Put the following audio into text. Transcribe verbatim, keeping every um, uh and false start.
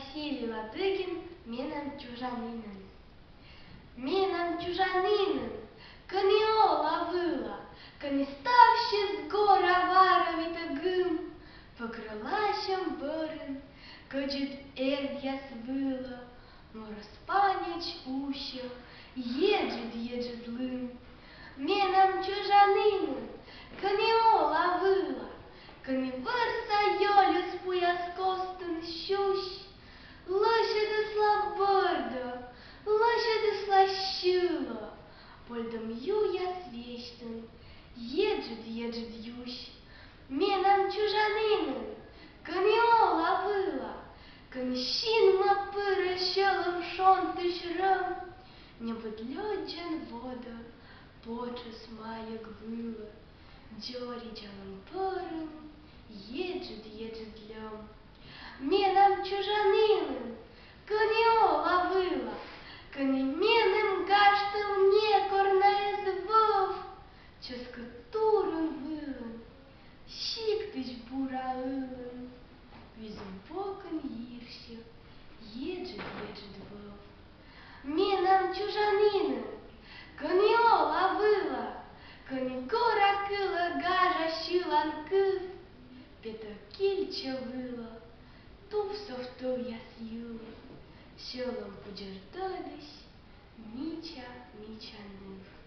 Василий Ладыгин. «Менам чужанінын». Менам чужанінын, кӧні ола вылӧ, кӧні ставсьыс гора варовитӧ гым, пӧгрӧ ласьӧм бӧрын кӧдзыд эрдъяс вылӧ, морӧс паньӧдз усьӧ еджыд-еджыд лым. Менам чужанінын, кӧні ола вылӧ, кӧні вӧрса ёльыс пуяс костын сюсь, лӧсьӧдысла бӧрдӧ, лӧсьӧдысла сьылӧ, польдӧм юяс весьтын еджыд-еджыд юсь. Менам чужанінын, кӧні ола вылӧ, кӧні синмӧ пырӧ сьӧлӧм шонтысь рӧм, ньӧбыд лёддзӧн водӧ потшӧс майӧг вылӧ, дзоридзалӧм пӧрын еджыд-еджыд льӧм. Менам чужанінын, кӧні ола вылӧ, кӧні меным гажтӧм некор на эз вӧв, чӧскыд турун вылын сиктысь бура ылын, визум бокын йирсьӧ еджыд-еджыд вӧв. Менам чужанінын, кӧні ола вылӧ, кӧні гора кылӧ гажа сьылан кыв, петӧ кильчӧ вылӧ тувсов тӧвъяс йылысь сьӧлӧм пудзӧртӧдысь мича-мича ныв.